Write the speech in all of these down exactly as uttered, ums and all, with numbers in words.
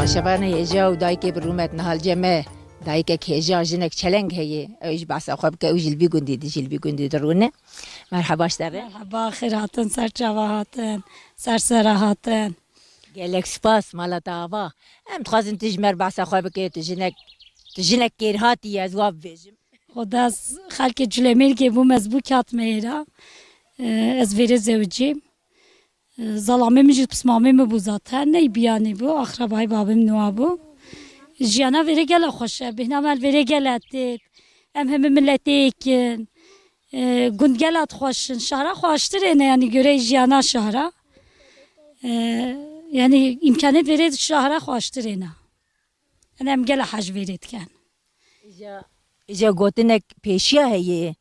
Şevanê hêja û dayikê bi rûmet nihal cem e. Dayikek hêja, jinek çeleng heye. Ew ji behsa xwe bike, ew ji li vî gundî di, ji li vî gundî dirûne. Merheba ji te re. Merheba, xêr hatin, ser çava hatin, ser sera hatin. Gelek spas, mala te ava. Em dixwazin tu ji me re behsa xwe bike, tu jinek, tu jinek kêrhatî ye, ez wa bibêjim. Xwedê ez xelkê Culemêrgê bûm, ez bû kat me êra. Ee, ez vêrê zewicîm. Ee, zalamê min jî pismamê min bû zaten, ney biyanî bû, axrabayê babê min wa bû. Jiyana vêrê gela xweş e, bêhna me li vêrê gela têt. Em hemî miletê yek in. Ee, gund gela dixweş in, şehra xweştirê ne, yanî göreyê jiyana şehra. Ee, yanî îmkanê vêrê şehra xweştirê ne. Yanî em gela hej vêrê dikin. Îja, îja gotinek pêşiya heye,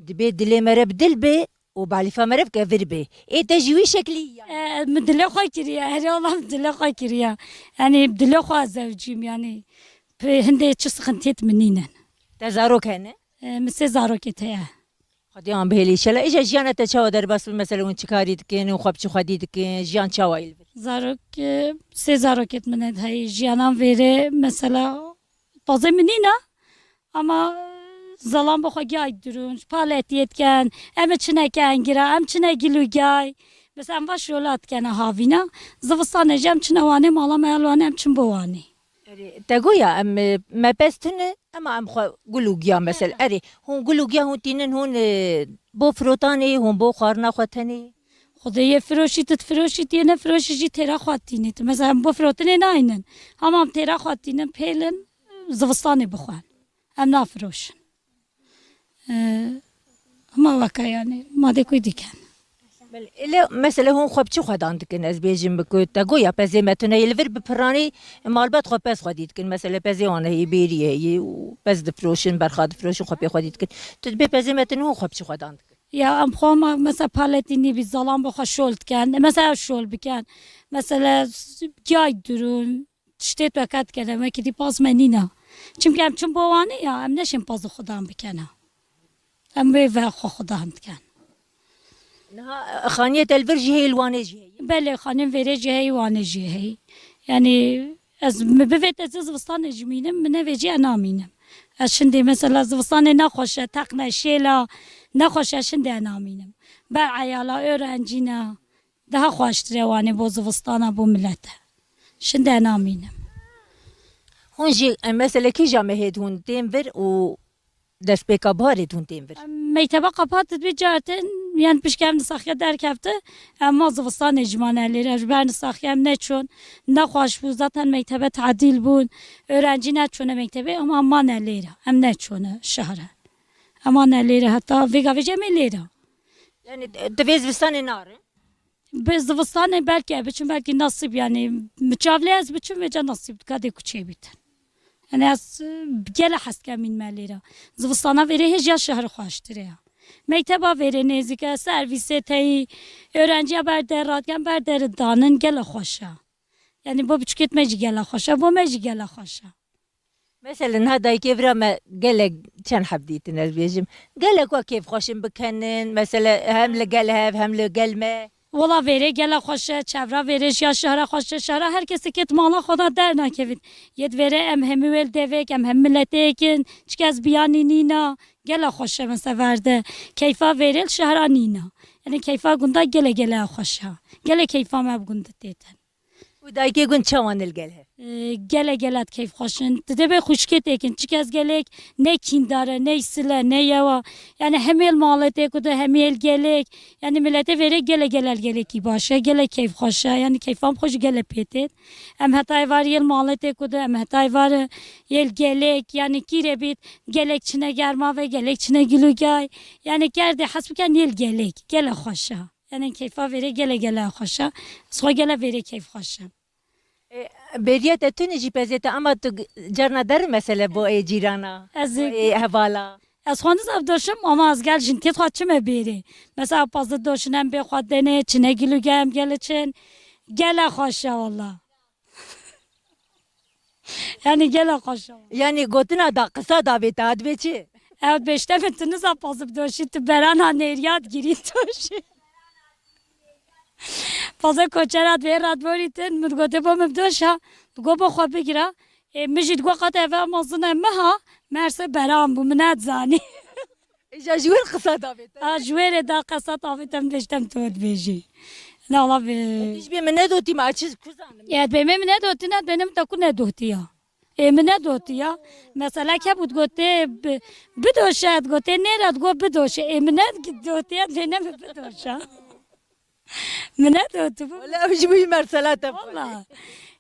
dibê dilê me re bi dil bê û balîfa me re bi kevir bê. Ê te jî wî şeklî ya? E, min dilê xwe kiriye, herê wala min dilê xwe kiriye. Yanî dilê xwe ez zewcîm, yanî pê hindê çi sixintiyêt min nînin. Te zarok hene? E, min sê zarokê te ye. Xwedê wan bihêlî. Şela, îja jiyana te çawa derbas bi? Mesela hûn çi karî dikin, hûn xwe bi çi xwedî dikin, jiyan çawa yê li vir? Zarok, e, sê zarokêt min ê heyî. Jiyanan vêrê, mesela, pazê min nîna, ama zalan bi xwe giyay dirûn, paletiyê dikin, em ê çine kengîra, em çine gil û giyay. Mesela em va şola dikene havîna, zivistanê jî em çine Wanê, mala me ya li Wanê, em çin bo Wanê. Erê, te goya em, e, me pez tune, ema em xwe gul û giya mesela. Erê, hûn gul û giya hûn tînin, hûn, e, bo firotanê, hûn bo xwarina xwe tenê? Xwedê yê firoşî, tu difiroşî, tu yê nefiroşî jî têra xwe tînî. Tu mesela em bo firotinê naynin. Hema em têra xwe tînin, pêlin, zivistanê bixwen. Em nafiroşin. Ee, hema weke yani, madê ku dikin. Belê, lê mesela hûn xwe bi çi xwedan dikin? Ez bêjim bi ku te goya pezê me tune ye, li vir bi piranî malbat xwe pez xwedî dikin. Mesela pezê wan heye, bêrî heye û pez difiroşin, berxa difiroşin, xwe pê xwedî dikin. Tu dibê pezê me tune, hûn xwe bi çi xwedan dikin? Ya em xwe ma mesela paletî nîbî, zalan bi xwe şol dikin. Mesela şol bikin. Mesela s-, giyay durun. Tiştê tu eket kene, wekî dî paz me nîna. Çimkî em çin bo Wanê ya, em neşên pazê xudan bikene. Em wê ve xwe xudan diken. Niha, e, xaniyê te li vir jî heye, li Wanê jî heye? Belê, xaniyên vêrê jî heye, Wanê jî heye. Yanî ez, min bivêt ez ê zivistanê jî mînim, min nevêjî ez namînim. Ez şindê mesela zivistanê nexweş e, teqne, şêla, nexweş e, şindê ez namînim. Ber eyala, öğrencî ne. Daha xweştir e Wanê bo zivistana, bo milete. Şinde namînim. Hûn jî, e, mesele kîja mehê de hûn tên vir û destpêka biharê de hûn tên vir? Em mekteba qapat dibî cartin, yan pişke em nisaxiye derkefti, em ma zivistanê jî mane lêre, ji ber nisaxiye em neçûn, nexweş bû, zaten mektebe tadîl bûn, öğrencî neçûne mektebê, ama em mane lêre, em neçûne şehre. Em mane lêre heta vêga vêjê em ê lêre. Yani, e, divê zivistanê narin? Bi zivistanê belkî ez biçim, belkî nasîb, yanî min çav lê ez biçim, vêca nasîb dika dê kuçê bîtin. Yanî ez, e, gele hez dikem mînime lêre. Zivistana vêrê hêj ya şehir xweştir e ya. Mekteba vêrê nêzik e, servîsê teyî, öğrenciya ber der radiken, ber deri danin, gele xweş e. Yanî bo biçûkêt me jî gele xweş e, bo me jî gele xweş e. Mesela niha dayikê vira me gelek çend heb dîtin ez bêjim. Gelek wa kêfxweş in bikenin. Mesela hem li gel hev hem li gel me. Wela vêrê gele xweş e, çevra vêrê jî ya şehra xweş e. Şehra her kesê kêt mala xwe da dernakevin. Yêt vêrê em hemî wê li devêk, em hemî miletê yek in. Çi kes biyanî nîna. Gele xweş e mesela verde. Keyfa vêrê li şehra nîna. Yanî keyfa gunda gele gele xweş e. Gele keyfa me bi gund têtin. Û dayikê gund çawan li gel hev? Ee, gele gele keyf xweş in. Tu dê bê xwişkê têkin. Çi kes gelek ne kîndar e, ne sil e, ne yewa. Yani hemê li malê tê ku de hemê li gelek. Yani miletê vêrê gele gele li gelekî baş e. Gele keyf xweş e. Yani keyfam xweş gele pê têt. Em heta êvar yê li malê tê ku de, em heta êvar yê li gelek. Yani kîre bît gelek çine germa ve gelek çine gilûgay. Yani kerdê hes biken yê li gelek. Gele xweş e. Yanî keyfa vêrê gele gele xweş e. Ez xwe gele vêrê keyf xweş e. E, bêriya te tune jî pezê te, ama tu g-, carna der mesele bo ê cîrana, Ez bo ê hevala? Ez xwe niza doşim, ama ez gel jin têt xwe çime bêrê. Mesela pazı doşin em bê xwe denê, çine gilûge em gele çin. Gele xweş e walla. Yani gela xweş e. Yani gotina da, qisa da bê te, hat bê çi? Ew beşte min tu niza pazib doşî, tu berana nêriyat girî doşî. Paze koçera dvê radborî tin, min gote bo min doşa, Digo bo xwe bigire. Ê, min jî digo qet eve mezine min ha, merse beran bû, min nedizanî. Îja ji wir qisa davêt. A, ji wêrê da qesa tavêtem dêştem tu dibêjî. Ne, Allah bi- Tij bê min nedotî, ma çi ku zanim? Ya, bê min nedotî, ne, bê min te ku nedotî ya. Ê, min nedotî ya. Mesela ke bû digo tê bi-, bidoşe, digo tê nêre, digo bidoşe. Ê, min nedotî ya, bê ne min bidoşe. Min nedotî bû. Wala ew ji wî mersela te. Wala.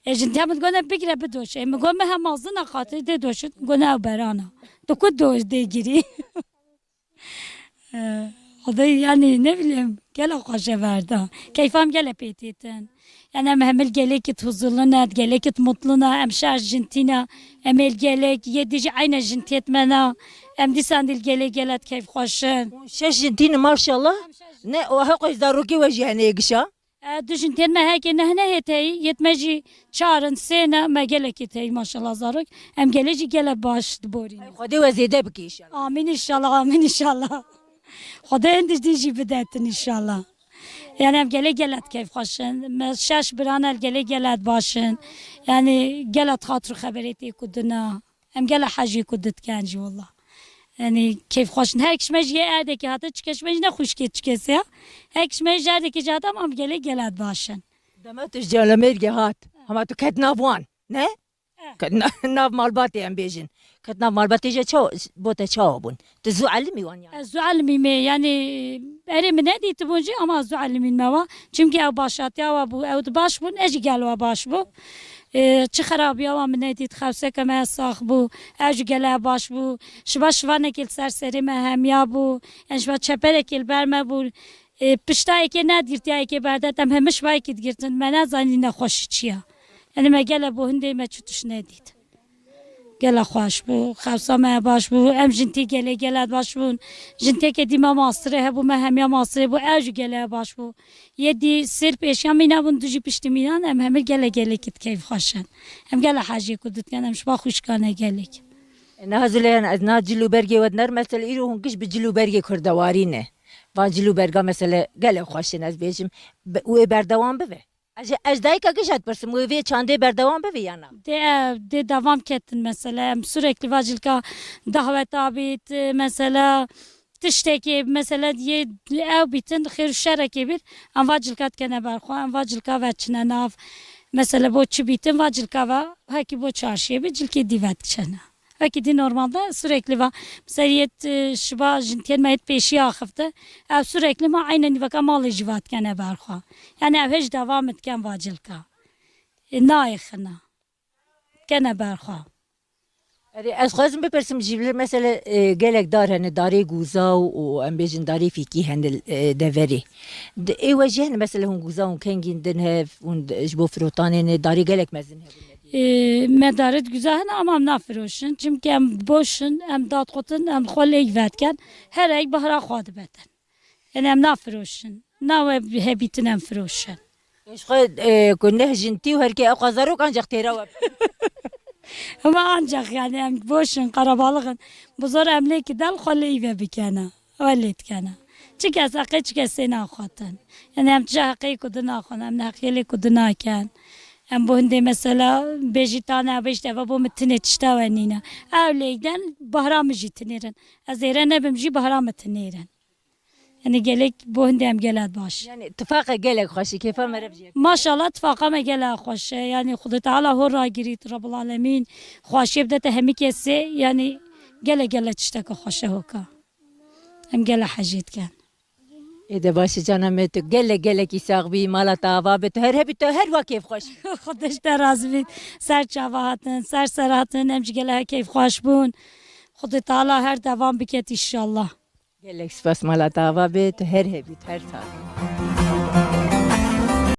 E, jin te min gone bigire bidoşe. E, min got min hema zina qatî dê doşit. Gone ew berana. Tu ku doş dê girî? E, Xwedê yani ne bileyim. Gela xweşe verda. Keyfam gele pêtêtin. Yani em hemil gelekit huzurlu ne, gelekit mutlu ne, em şer jin tîna. Em êl gelek, yê dijî eyne jin têt me ne. Em dîsan dîl gelek gelet keyf xweşin. Şeş jin tînin maşallah. Ne, o heqoy zarokê we jî hene gişa? E, du jin tên me heke neh nehê teyî, yê me jî çar in, sê ne, me gelekî teyî maşallah zarok. Em gelê jî gele baş diborînin. Xwedê we zêde bike înşallah. Amîn înşallah, amîn înşallah. Xwedê hindî dî jî bidetin înşallah. Yani em gelê gelet keyf xweş in. Me şeş biran el gelê gelet baş in. Yani gelet xatir û xeberê tê ku dina. Em gela hejî ku ditken jî wela. Yani keyf xweş in. Her kişme jî yê erdekî hate, çikeşme jî ne xwişkê çikesê ya. Her kişme jî erdekî jî hate, ama em gelê gelet baş in. Dema tu ji Calemêrgê hat, hema tu ket nav wan, ne? Eh. Ket na-, nav malbatê em bêjin. Ket nav malbatê jî çawa, bo te çawa bûn? Tu zû elimî wan yani? Ez zû elimî me, yani erê min nedîtibûn jî, ama ez zû elimîn me wa. Çimkî ew başatiya wa bû, ew di baş bûn, ez jî gel wa baş bû. Ê, çi xerabiya wa min nedît, xewseke me sax bû, ew jî gele baş bû. Şiva şivanekê li ser serê me hemiya bû. Yani şiva çeperekê li ber me bû. Ê, pişta yekê nedigirtiya yekê berdet, em hemî şiva yekê digirtin. Me nezanî nexweşî çi ya. Yani me gele bo hindê me çi tişt nedît. Gela xweş bû, xewsa me baş bû, em jin tê gelê gele baş bûn. Jin têkê dî me mastirê hebû, me hemiya mastirê bû, ew jî gele baş bû. Yê dî sêr pêşiya mîna bûn, du jî piştî mînan, em hemî gele gelekî di keyf xweş in. Em gele hejiyê ku ditiken, em ji ba xwişkane gelek. Niha Züleyha, ez niha cil û bergê we dinerim, mesele îro hûn giş bi cil û bergê kurdewarî ne. Van cil û berga mesele gelek xweş in, ez bêjim, be-, wê berdewam bibe. Ez, ez dayika giş ez dipirsim, wê vê çandê berdewam bivî ya na? Dê, dê devam ketin mesela. Em sürekli vacilka dahweta bît, mesela tiştekê, mesela yê ew bîtin, xêr û şerekê bît, em vacilka dikene berxwe, em vacilka veçine nav. Mesela bo çi bîtin, vacilka ve, hekî bo çarşiyê bît, cilkê dî ve diçene. Wekî dî normalde sürekli va. Mesela yêt, e, şiba jin tên me yêt pêşiya axifte. Ev sürekli ma eyne nîveka malê jî va dikene berxwe. Yani ev hêj devam diken vacilka. E, nayêxina. Kene berxwe. Erê, ez xwezim bipirsim jî, mesele, e, gelek dar hene, darê guza û, û em bêjin darê fîkî hene, e, deverê. Di, ê we jî hene, mesele hûn guza hûn kengîn din hev, hûn d-, ji bo firotanê ne, darê gelek mezin hebûn. Ê, me darit güzel hene ama em nafiroşin. Çimkî em boş in, em dadxutin, em xwe lêk vedken. Her ek bahra xwe dibeten. Yani em nafiroşin. Nawe hebîtin em firoşin. Ji xwe, e, ku neh jin tî û herkê ew qazarok ancak têra we. Ama ancak yani em boş in, qarabalix in. Bu zor em lêkî del xwe lê îve bikene. Ew lê dikene. Çi kes heqê çi kesê naxwatin. Yani em tije heqê ku di naxwin, em neheqiyê lê ku di naken. Em bo hindê mesela bêjî tane, ev işte eve bo min tinê tişta we nîne. Ew lêden bahra min jî tinêrin. Ez êre nebim jî bahra min tinêrin. Yani gelek bo hindê em gelek baş. Yani tifaqe gelek xweş e, kêfa me re bijî. Maşallah tifaqa me gelek xweş e. Yani Xwedê Teala hor ragirît, Rabbul Alemîn. Xweşiyê bidete hemî kesê, yani gelek gelek tişteke xweş e hoka. Em gelek hejî dikin. Ê de baş e cana me, tu gelek gelekî sax bî, mala te ava be, tu her hebî, tu her wa kêfxweş. Xwedê ji te razî bît. Ser çava hatin, ser ser hatin, em ji gelek kêfxweş bûn. Xwedê Teala her devam biket înşallah. Gelek spas, mala te ava be, tu her hebî, tu her sax bî.